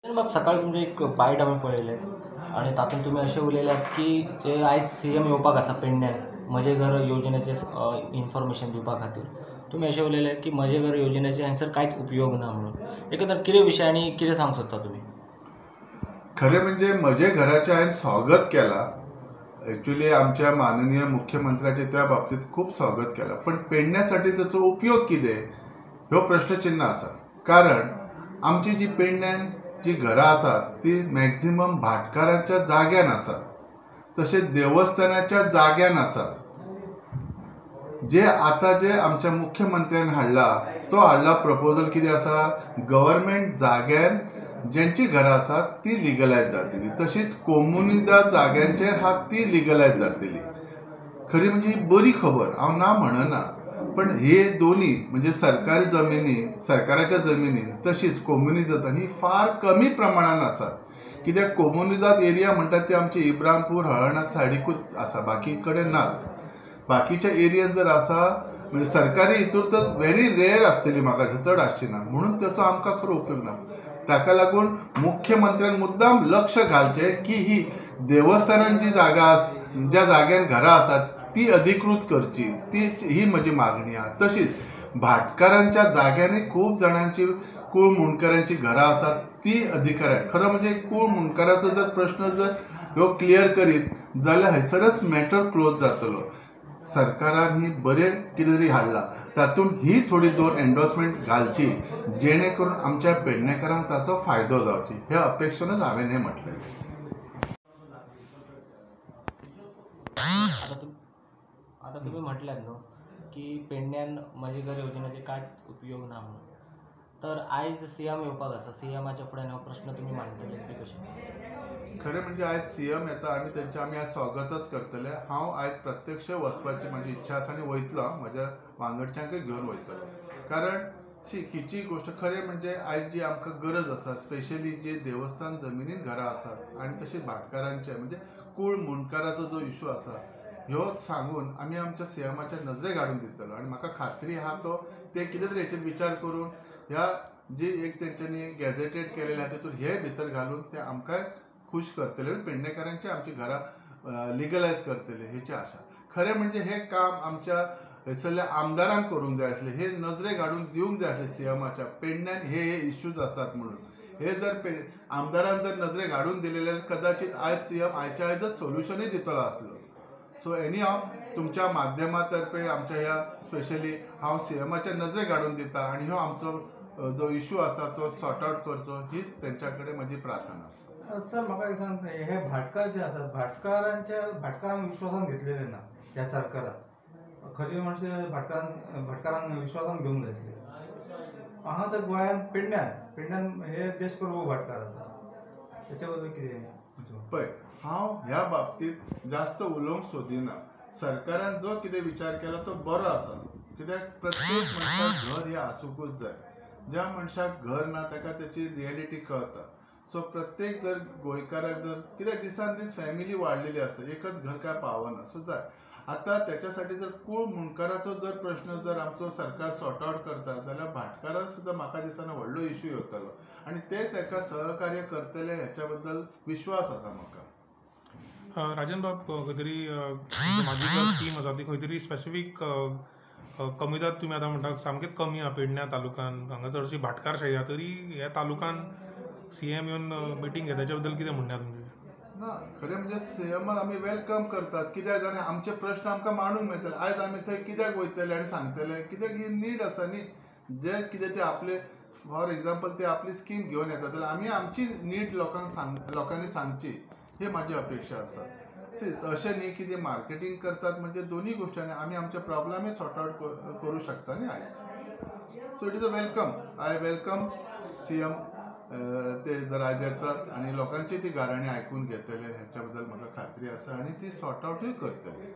बाब, सकाळी तुमचे एक बायट आमी पळयलें आनी तातूंत तुमी अशें उलयल्यात की जे आयज सीएम येवपाक आसा पेडण्यान म्हजें घर योजनेचें इन्फॉर्मेशन दिवपा खातीर, तुमी अशें उलयले की म्हजें घर योजनेचे हांगसर कांयच उपयोग ना म्हणून. एकंदर कितें विशय आनी कितें सांगूंक सोदता तुमी? खरें म्हणजे म्हजे घराचें हांवें स्वागत केलां. एक्चुअली आमच्या माननीय मुख्यमंत्र्याचे त्या बाबतीत खूब स्वागत केलां, पण पेडण्यासाठी ताचो उपयोग कितें ह्यो प्रश्नचिन्ह आसा. कारण आमची जी पेडण्यान जी घरां आसात ती मॅक्झिमम भाटकारांच्या जाग्यान आसात, तशेंच देवस्थानाच्या जाग्यान आसात. जे आतां जे आमच्या मुख्यमंत्र्यान हाडला तो हाडला प्रपोजल कितें आसा, गव्हर्मेंट जाग्यान ज्यांची घरां आसात ती लिगलायज जातली, तशीच कोमुनिदाद जाग्यांचेर आहा ती लिगलायज जातली. खरी म्हणजे ही बरी खबर, हांव ना म्हणना, पण हे दोन्ही म्हणजे सरकारी जमिनी, सरकाराच्या जमिनी तशीच कोमुनिदाद ही फार कमी प्रमाणान आसात. कित्याक कोमुनिदाद एरिया म्हणटात ती आमची इब्रामपूर हळर्णा सायडीकूच आसा, बाकी कडेन नाच. बाकीच्या एरियान जर आसा म्हणजे सरकारी हितूर तर व्हेरी रेअर आसतली, म्हाका चड आसची ना, म्हणून ताचो आमकां खरो उपयोग ना. ताका लागून मुख्यमंत्र्यान मुद्दाम लक्ष घालचें की ही देवस्थानान जी जागा ज्या जाग्यान घरां आसात ती अधिकृत करची, ती ही म्हजी मागणी आसा. तशीच भाटकारांच्या जाग्यांनी खूब जाणांची कूळ मुंडकारांची घरां आसात ती अधिकार. खरो म्हणजे कूळ मुंडकाराचो जर प्रश्न जर ह्यो क्लियर करीत जाल्यार हयसरच मॅटर क्लोज जातलो. सरकारान ही बरें कितें तरी हाडलां, तातूंत ही थोडी दोन एन्डोर्समेंट घालची जेणे करून आमच्या पेडणेकारांक ताचो फायदो जावची, हे अपेक्षेनच हांवें हें म्हटलें. आतां तुमी म्हटल्यात न्हू की पेडण्यान म्हजें घर योजनेचे कांयच उपयोग ना म्हणून, तर आयज सीएम येवपाक आसा, सीएमाच्या फुड्यान हो प्रश्न तुमी मांडटले ते कशें? खरें म्हणजे आयज सीएम येता आनी तेंचें आमी आयज स्वागतच करतले. हांव आयज प्रत्यक्ष वचपाची म्हाजी इच्छा आसा आनी वयतलो, म्हज्या वांगडच्यांकय घेवन वयतलो. कारण हिची गोश्ट खरें म्हणजे आयज जी आमकां गरज आसा, स्पेशली जे देवस्थान जमिनीन घरां आसात आनी तशेंच भाटकारांचे म्हणजे कूळ मुंडकाराचो जो इशू आसा ह्यो सांगून आमी आमच्या सीएमाच्या नजरेक हाडून दितलो. आनी म्हाका खात्री आहा तो ते कितें तरी हेचेर विचार करून ह्या जी एक तेंच्यांनी गॅझेटेड केलेले आहा तितून हे भितर घालून ते आमकां खूश करतले, पेडणेकारांची आमची घरां लिगलायज करतले हेची आशा. खरें म्हणजे हें काम आमच्या हयसरल्या आमदारांक करूंक जाय आसलें, हे नजरेक हाडून दिवंक जाय आसलें सीएमाच्या पेडण्यान हे हे इश्यूज आसात म्हणून. हे जर आमदारान जर नजरेक हाडून दिलेले जाल्यार कदाचित आयज सीएम आयच्या आयजच सोल्युशनूय दितलो आसलो. सो एनी हांव तुमच्या माध्यमातर्फे आमच्या ह्या स्पेशली हांव सीएमाच्या नजरेक हाडून दिता आनी ह्यो आमचो जो इशू आसा तो सॉर्ट आवट करचो ही तेंच्या कडेन म्हजी प्रार्थना आसा. सर म्हाका एक सांग, हे भाटकार जे आसात भाटकारांक विश्वासान घेतलेले ना ह्या सरकारान. खरें म्हणजे भाटकारांक विश्वासान घेवंक जाय आसले. हांगासर गोंयांत पेडण्यान हे देशप्रभू भाटकार आसा, तेच्या बद्दल कितें? पळय, हांव ह्या बाबतींत जास्त उलोवंक सोदिना. सरकारान जो कितें विचार केला तो बरो आसा, कित्याक प्रत्येक मनशाक घर हें आसूंकूच जाय. ज्या मनशाक घर ना ताका तेची रियलिटी कळटा. सो प्रत्येक जर गोंयकाराक जर कित्याक दिसान दीस फॅमिली वाडलेली आसता, एकच घर काय पावना, सो जाय. आतां त्याच्यासाठी जर कूळ मुंडकाराचो जर प्रश्न जर आमचो सरकार सॉर्ट आवट करता जाल्यार भाटकाराक सुद्दां म्हाका दिसना व्हडलो इशू येतलो आनी ते ताका सहकार्य करतले हेच्या बद्दल विश्वास आसा म्हाका. राजन बाब, खंय तरी म्हाजी घर स्कीम आसा ती खंय तरी स्पेसिफीक कमिदाद तुमी आतां म्हणटा सामकेच कमी आहा पेडण्या तालुकान, हांगा चडशी भाटकार शाही आहा, तरी ह्या तालुकान सीएम येवन मिटींग घेता, तेच्या बद्दल कितें म्हणणें आहा तुमचें? ना, खरें म्हणजे सीएमाक आमी welcome करतात, कित्याक जाणा आमचे प्रश्न आमकां मांडूंक मेळटले. आयज आमी थंय कित्याक वयतले आनी सांगतले, कित्याक ही नीड आसा न्ही. जे कितें ते आपले फॉर एग्जाम्पल ते आपली स्कीम घेवन येता जाल्यार आमी आमची नीड लोकांनी सांगची, ही म्हाजी अपेक्षा आसा. सी अशें न्ही की ते मार्केटींग करतात म्हणजे दोन्ही गोश्टींनी आमी आमचे प्रॉब्लमूय सॉर्ट आवट करूं शकता न्ही आयज. So it is a welcome, I welcome CM ते जर आयज येतात आनी लोकांची ती गाराणी आयकून घेतले हेच्या बद्दल म्हाका खात्री आसा आनी ती सॉर्ट आवटूय करतले.